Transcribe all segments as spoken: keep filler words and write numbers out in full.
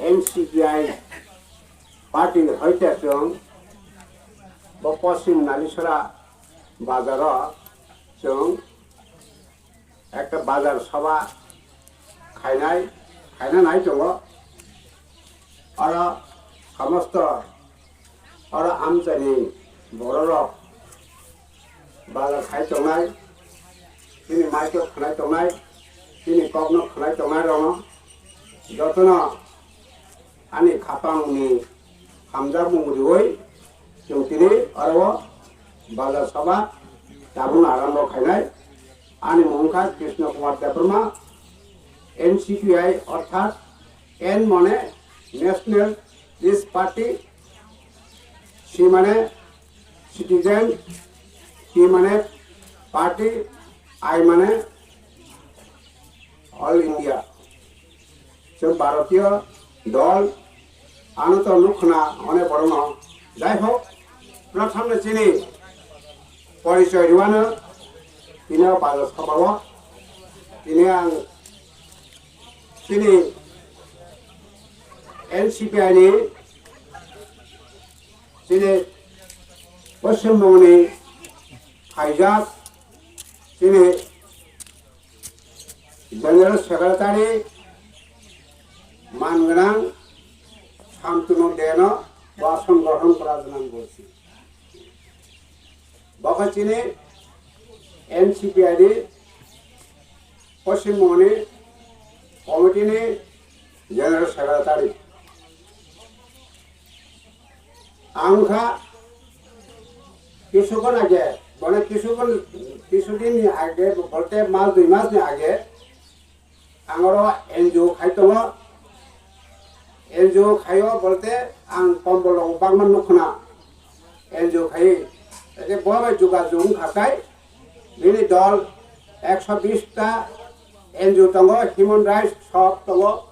N C P I party hoite chwng bo Poschim Nalisora bazaro chwng ekta bazar sabha khainai, khaina nai tongo. Oro somosto oro amchaini bororok bazar khai tongnai, chini maikhe khwnai tongnai, chini kokno khwnai tongnai rokno jotono ani khapangni hamjakmung riwi chwng tini oro bazar sabha tabukno arambo khainai. Ani mung wngkha Krishna Kumar Debbarma, N C P I orthat N mane National Peace Party, C mane citizen, P mane party, I mane All India. Chwng Bharatiya dol, ano to nukhna onek borokno. Jai hok, prothom no chini porichoy rwano tini o bazar sabha o tini ang chini N C P I ni chini Poschim Bongoni phaijak chini General Secretary mangwnang Samtunu Deno bo songothon kwrajwnang bosi. Bo khe chini N C P I ni Poschim Bongoni committee ni General Secretary. Ang kha kisukon age, mane kisukon, kisudin ni age, bolte mas dui mas ni age, ang oro N G O khai tongo. N G O khaio bolte ang kombol rok bangma nukhna N G O khai. Ete bo bai juga jung khakai, bini dol ekso bis ta N G O tongo, human rights sok tongo.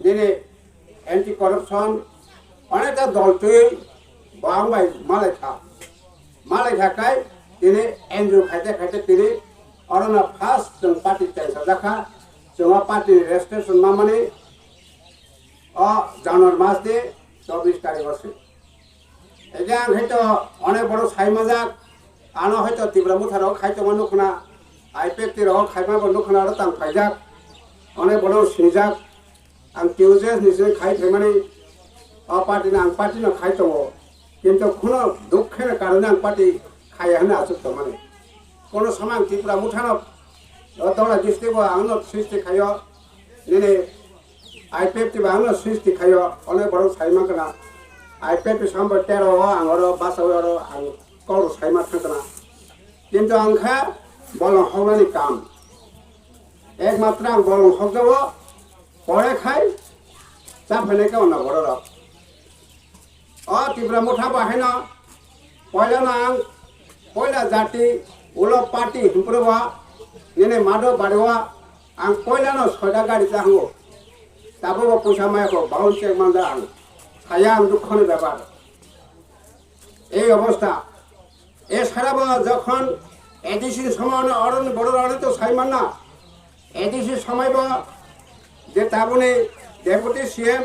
Nini anti corruption onekta dol twi bo ang bai malai kha, malai kha kai tini N G O khaite khaite tini orono first chwng party chengsa jakha, chwng o party registration mamani o January mas ni chobbish tarikh o se. Ege ang hai to onek borok sai majak, ano hai to Tipra Motha rok khai tongma nukhna, I P F T rok khai ma bo nukhna aro tang phaijak, onek borok sinijak, ang T U J S ni sini khai phaimani, o party no ang party no khai tongo, kintu khuno dukhe ni karone ang party khaiya hwnwi achuk tongmani. Kono samang Tipra Motha no, o Dora district o ang no sristi khaio, nini I P F T ba ang no sristi khaio, onek borok sai mankha na. I P F T sambo tero o ang oro basa oro ang kok sai ma thangkha na. Kintu ang kha bolong hoknani kam. Ekmatro ang bolong hokjago, pore khai cha phainai khe onna bororok. O Tipra Motha bo haino poilano ang poila jati ulo party himphuru bo nini mado bari o ang poilano soida gari chahango. Tabuk bo puisa maya kho baun chek manda ang. Saya ang dukho ni bepar. Ei obostha. E sara bo jokhon A D C ni somoy no oroni borok rok to sai manna. A D C somoy bo je tabuni Deputy C M,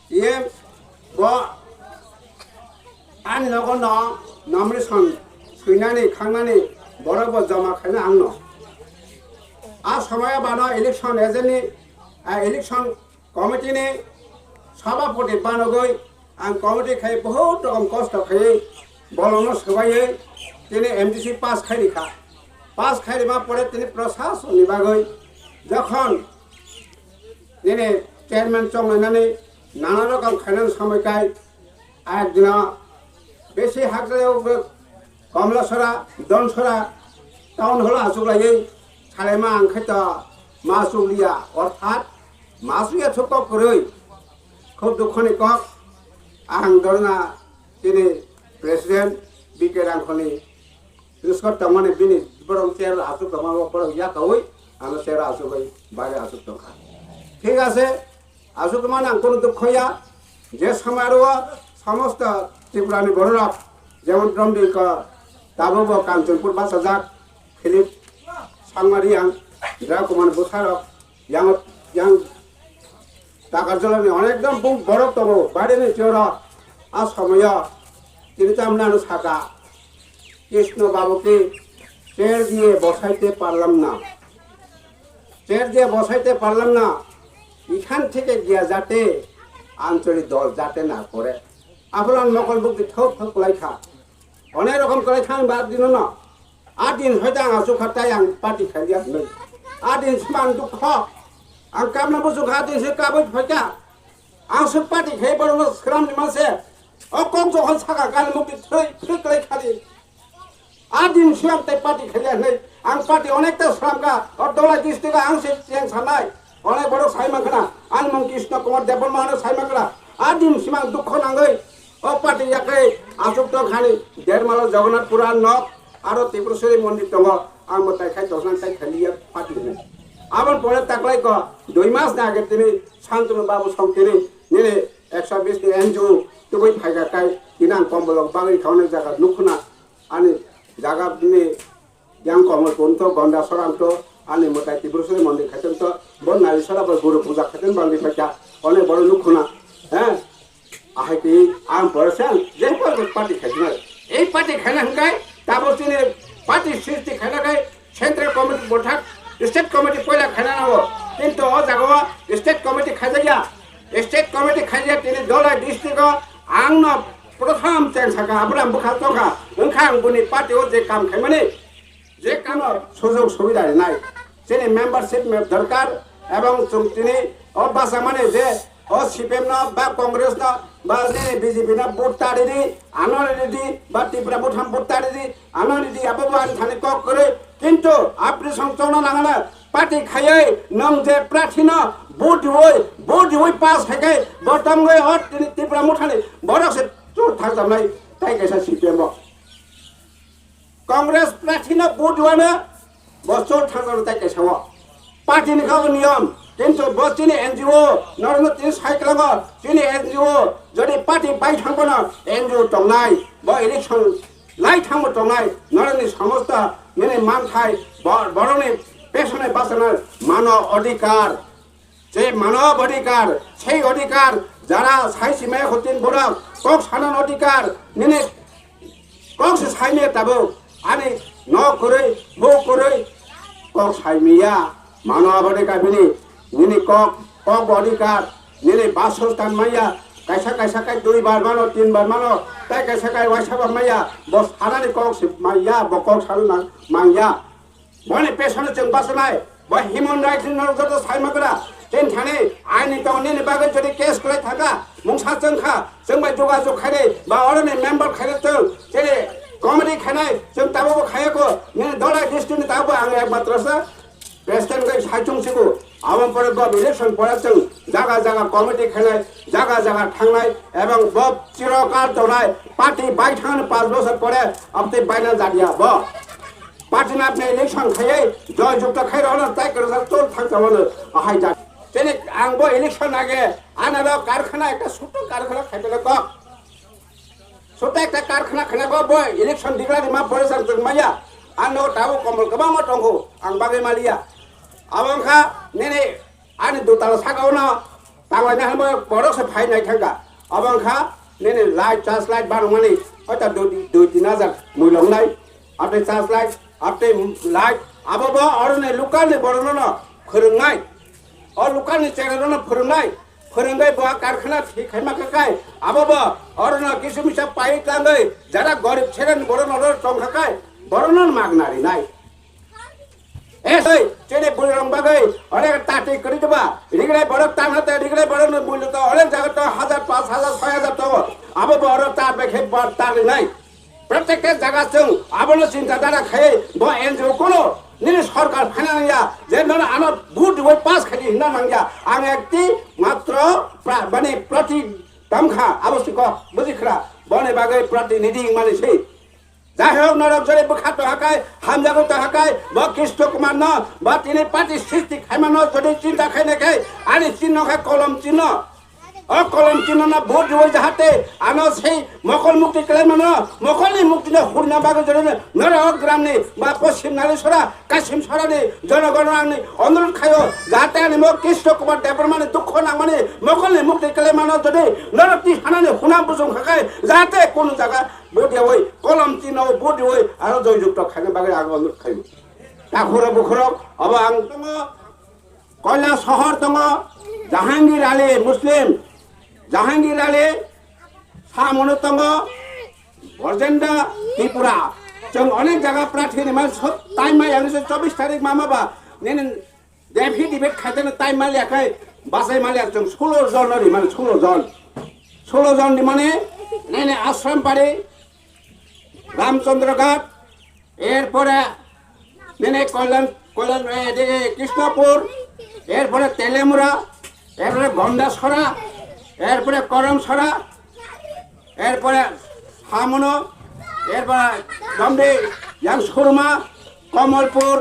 E M bo ani nogo no nomination swinani khangnani borok bo joma khaina ang no. A somoy bano election agent ni, a election committee ni sabhapati banogoi ang committee khai bahut rokom kosto khaiwi bolongno swbaiwi tini M D C pass khai rikha. Pass khai rima pore tini prasasonni bagwi jokhon nini chairman chonglainani nana rokom khainani samoi kai ayakdino besi hakjagao Komlasora, Donsora town hall o achuk laiwi salaima ang khe to ma achuk liya, orthat ma achuk ya thuk kok kwrwi. Khub dukho ni kok, ang dorna chini president B K Rangkhoni riskot tongmani bini borok chair o achuk tongma borok yakaui ano chair o achugwi baire achuk tongkha. Thik ase, achuk tongmani ang kono dukho ya, je samaro somosto Tripura ni borok rok jemon Romdil ko tabuk bo Kanchanpur bachajak, Philip Sangma Reang, Dra Kumar Bwsarok, yang, yang Takarjalani onekdom buk borok tongo, barini choro a somoyo tini tamnano saka, "Krishna babu ki chair diye bosaite parlam na, chair diye bosaite parlam na, ikhan theke giya jate ancholi dol jate na kore." Apolan mokol bukti thok thok lai kha. Onek rokom kwlai thang ba dino no. A din hoita ang asuk kha tai ang party khailiya hinwi. A din sima ang dukho. Ang kabna busu kha, a din se kabui phaikha. Ang se party khai borokno sram ni manse. O kok jokhon saka kal mukti thwi thwi kwlai khadi. A din se ang tai party khailiya hinwi. Ang party onekta sram kha. O Dholai district ang se cheng sanai. Onek borok sai mankha na, ani mung Krishna Kumar Debbarma ano sai mankha na, a din simang dukho nangwi o party yakri asuk tong khani Dermalo Jagannath Pura nok aro Tripureshwari mondir tongo, ang bo tai khai dosna tai khaliya party hwnwi. Aboni pore taklai ko dui mas ni age tini Santanu Babu Songtini nini ekso bis ni N G O tubui phaiga kai tini ang Kombolok bagwi khauna jaga nukhuna ani jaga ni Yang Komol Punto, Gonda Soram to, ani mwtai Tiprusari Mondir khaitong to, bo Nari Sora bo Guru Puja khaitong bangwi paikha, one boro nukhuna, he? Ahai ki ang boro se ang, je party party khaitong nai. Ei party khaina hwnkhe, tabo chini party srishti khaina khai, Central Committee bothak, State Committee poila khaina nango. Kintu o jaga o State Committee khaijakya, State Committee khaijakya tini Dholai district o ang no prothom cheng saka, abra bwkha tongkha, wngkha ang buni party o je kam khaimani. Je kamo sujog subida rinai, chini membership me dorkar, ebong chwng tini o basa mani je o C P M no ba Congress no ba nini B J P no vote ta rini, ano rini ba Tipra Motham vote ta rini, ano rini abo bo ani thani kok kwrwi, kintu apni song chongna nangana party khayai nong je prarthi no vote diwi, vote diwi pass khaikai bo tongwi o tini Tipra Mothani borok se chur thangjaknai tai kaisa C P M o. Congress prarthi no vote wano bo chol thangna tai kaisa o. Party ni kabo niyom, kintu bo chini N G O, norokno tini sai kwlango, chini N G O, jodi party bai thangbono N G O tongnai, bo election lai thangbo tongnai, norokni somosto nini manthai, bo-, borokni pesonai bachana mano adhikar. Je manob adhikar, sei adhikar, jara sai simai hotin borok, kok sanan adhikar, nini kok se saimaya tabuk, ani nok kwrwi, buk kwrwi, kok saimaya, manob adhikar bini, nini kok, kok adhikar, nini basostan maya, kaisa kaisa kai dui bar mano, tin bar mano, tai kaisa kai waisa bar maya, bo sanani kok se maya, bo kok sanani maya. Boni pesonno chwng bachanai, bo human rights ni norok joto sai magra. Chini thani ain ni tongo nini bagwi jodi case kwlai thangkha, mungsa chwngkha, chwng bai jogajog khainai, ba oroni member khainai chwng, chini committee khainai, chwng tabukbo khaiya kho, nini Dholai district ni tabukbo ang ekmatro sa president bai sai chwng sigo. Aboni pore bo election pore chwng jaga jaga committee khainai, jaga jaga thangnai, ebong bo chirokal tongnai, party bai thangni panch bosor pore abtwi baina jadiya bo. Party ni apni election khaiwi joy jukta khai rwna tai kwrwsa chol thang chawano ahai jak. Chini ang bo election age ana ro karkhana ekta suto karkhana khaibele kok. Suto ekta karkhana khana bo bo election declare ma pore sang tong maya. Ano tabo kombol kwbangma tongo ang bagwi maliya. Abo wngkha nini ani dotala saka ono tanglaina hwnba borok se phai nai thangkha. Abo wngkha nini light, church light barokmani hoita dui, dui tin hajar mui longnai. Ate church light, ate light, abo bo oroni local ni borokno no phwrwngnai. O local ni chera no phwrwngnai, phwrwngwi bo karkhana thik khaima kha kai, abo bo orono kisu misa pai tlangwi jara gorib seren borokno oro tongkha kai, borokno magna rinai. Esoi, chini burirok bagwi, onek tati kwrwi diba, rigre borok tanha te, rigre borok no mulyo to, onek jaga to, hajar, panch hajar, soi hajar to, abo bo oro ta bekhe bo ta rinai. Protekta jaga chwng abono chinta dhara khai bo N G O kuno nini sorkar phaina nangya, je nono ano vote diwi pass khaidi hinna nangya. Ang ekti matro pra-, bani prati tamkha abo si kok buji khra boni bagwi protinidhi mani si. Jai hok norok jore bwkha to hakai, hamjago to hakai, bo Krishna Kumar no, bo tini party srishti khaima no jodi chinta khaina khai, ani chinno kha kolom chinno. O kolom chinno no vote rwi jahate ano sei mokol mukti khlai mano, mokolni mukti no hurna bagwi jodi norok gramni ba Poschim Nalisora, Kasim Sorani jonogon ani onurodh khaio, jahate ani mo Krishna Kumar Debbarmani dukho nangmani mokolni mukti khlai mano, jodi norok ti hanani huna bujong khakai jahate kunu jaga vote rwi kolom chinno vote rwi aro joy jukto khaina bagwi ang onurodh khaio. Takhuro bukhuro obo ang tongo. Koila sohor tongo, Jahangir Ali Muslim, Jahangir Ali Samono tongo, Borjenda Tripura. Chwng onek jaga prathi ni man sot time mai ang se chobbish tarik mama ba nini defi debate khaitana time mali akai basai mali chwng sulo jon ri man sulo jon. Sulo jon di mane nene Ashram Pari, Ramchandra Ghat, এরপরে মানে কল্যাণ কল্যাণ এদিকে কৃষ্ণপুর, এরপরে তেলেমুড়া, এরপরে গন্ডাছড়া, এরপরে করমছড়া, এরপরে হামনো, এরপরে জমদি, ইয়াংসুরমা, কমলপুর,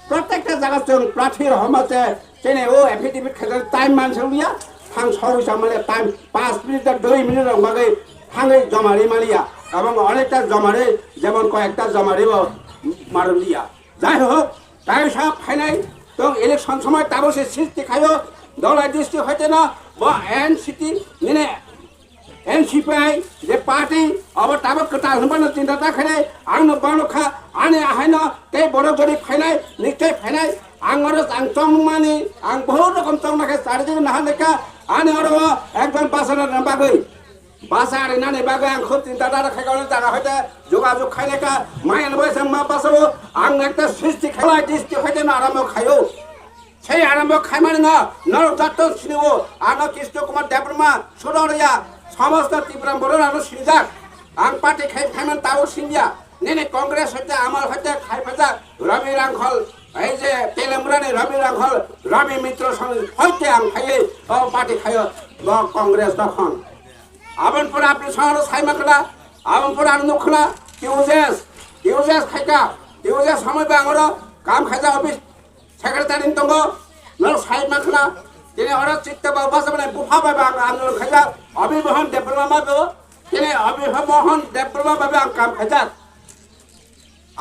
প্রত্যেকটা জায়গা চং প্রার্থীর হমাতে Chini o affidavit khaijak time mansa liya, thang soroi sa maliya time পাঁচ মিনিট ba দুই minute rok bagwi thangwi joma ri maliya, এবং অনেকটা joma ri, যেমন কয়েকটা জমা রিও মারলিয়া। যাই হোক, তাই সব ফাইনাই তো ইলেকশন সময় তাবো সে সৃষ্টি খাইও দলাই দৃষ্টি হইতে না বা এনসিটি মানে এনসিপিআই যে পার্টি আবার তাবো কথা হনবানো চিন্তা তা খাইলে আংনো বানো খা আনে আহাইনো তে বড় জরি ফাইনাই নিশ্চয় ফাইনাই ang oro ang chongmani ang বহুত রকম চংনা খাই চারিদিকে নাহালেকা আনে oro একজন বাসা না বাগই বাসা আরে নানে বাগই ang খুব চিন্তা ধারা খাই কারণে জায়গা হইতে যোগাযোগ খাইলেকা মায়ের বয়সে মা বাসাবো ang একটা সৃষ্টি খেলা দৃষ্টি হইতে না আরম্ভ খাইও সেই আরম্ভ খাইমানি না নর দত্ত সিনিও আনো কৃষ্ণ কুমার দেববর্মা সুররিয়া সমস্ত ত্রিপুরা বড় আনো সিনজাক ang party khai khaiman tao singya nene Congress hoite amal hoite khai phaja Rabi Rangkhol ei je Telemurani Rabi Rangkhol Rabi Mitro song hoite ang khai o party khai o bo Congress dokhon abon pura apni song sai makla abon pura ang nukla Q J S Q J S khaika Q J S samai ba angoro kam khaja office Secretary tongo, no sai makhna, tini oro chitta ba basa bana bupha ba ba ang andolon khaja, Abhi Mohan Debbarma ba bo, tini Abhi Mohan Debbarma ba ba ang kam khaja.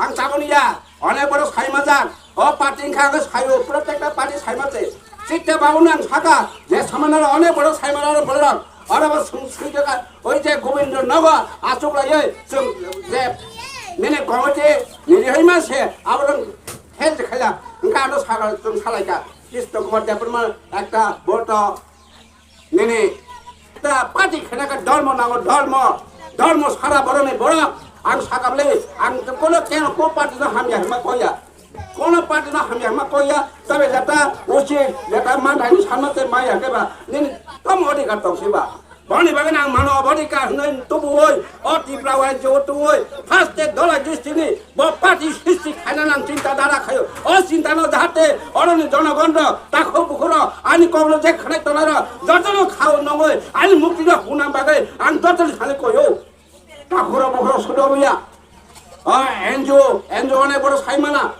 Ang saboni ya, onek boro sai majak, o party kha ang sayo, protekta party sai mate. Chitta ba ang saka, je samana onek boro sai mana boro. Oro bo sung sung jaga, oi je Gobindra Nagar achuk lai oi, sung je nini committee nini hai ma se, aborong hel je khaila, engka ano sagal sung salaika, Krishna Kumar Debbarma ekta boto nini ta party khena ka dharma nango dharma, dharma sara boroni borok, ang sakable, ang kono keno ko party no hamya hima koya. Kono party no hamya ma koya, tabe jeta uchi, jeta manthai ni sanma te maya ke ba, nini tom odhikar tong si ba. Boni bagwi nang mano odhikar hwnwi tubuwi, o Tipra wai jo tubuwi, first te dola district ni, bo party sristi khaina nang chinta dhara khayo. O chinta no jahate, oroni jonogon ro, takho bukhuro, ani koklo je khanai tonaro, jotono khao nongoi, ani mukti no hunam bagwi, ang jotoni sale koyo. Takhuro bukhuro sudo buya. O N G O, N G O ne boro saimana.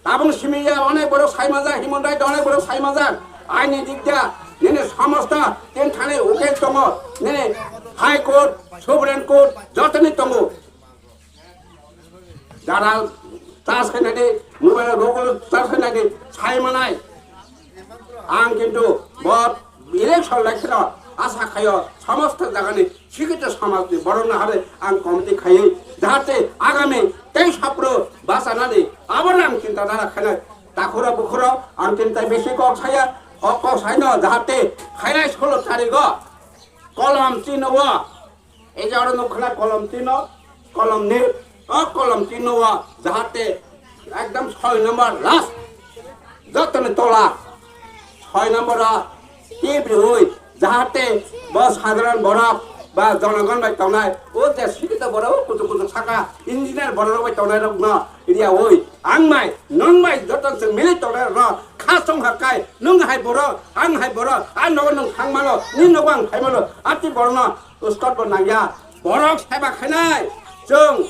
Tabung simi ya onek borok sai majak, human right onek borok sai majak. Aini dik dia, nini somosto tin thani ukel tongo, nini High Court, Supreme Court, jotoni tongo. Dara tas khaina di, mobile Google tas khaina di, sai manai. Ang kintu bot Election lai kheno asa khaio, somosto jagani sikito somajni borokno hare ang committee khaiwi, jahate agami tei sapro bachanani abo rang chinta dhara khainai takhuro bukhuro ang chinta bisi kok saya, o kok saino jahate khainai solo tarigo kolom chino o Ei je oro nukha na kolom tino, kolom ni, o kolom tino o jahate ekdom soi number last, jotoni tola soi number o tip riui jahate bo sadharon borok ba jonogon bai tongnai o je sikito borok o kuchuk kuchuk saka engineer borok bai tongnai rok no riyaui ang bai nwng bai joto chwng mili tongnai rok no kha chong ha kai nwng hai borok ang hai borok a nogo nwng thang mano ni nogo ang phai mano ati borok no Uskot bo nangya. Borok seba khainai. Chwng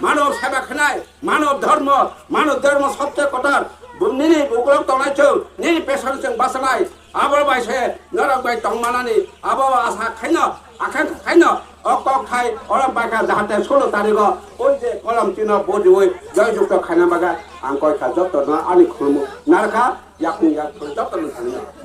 manob seba khainai. Manob dharma, manob dharma sobse kotor. Bu-, nini bukulok tongnai chwng, nini pesan chwng bachanai. Abo bai se norok bai tongmanani abo asa khaino, akhe khaino o kok thai oro bai kha jahate solo tarigo oi je kolom chino bodiwi joy jukto khaina baga ang koi kha joto no ani khulmu narkha yakung yak joto no thangna.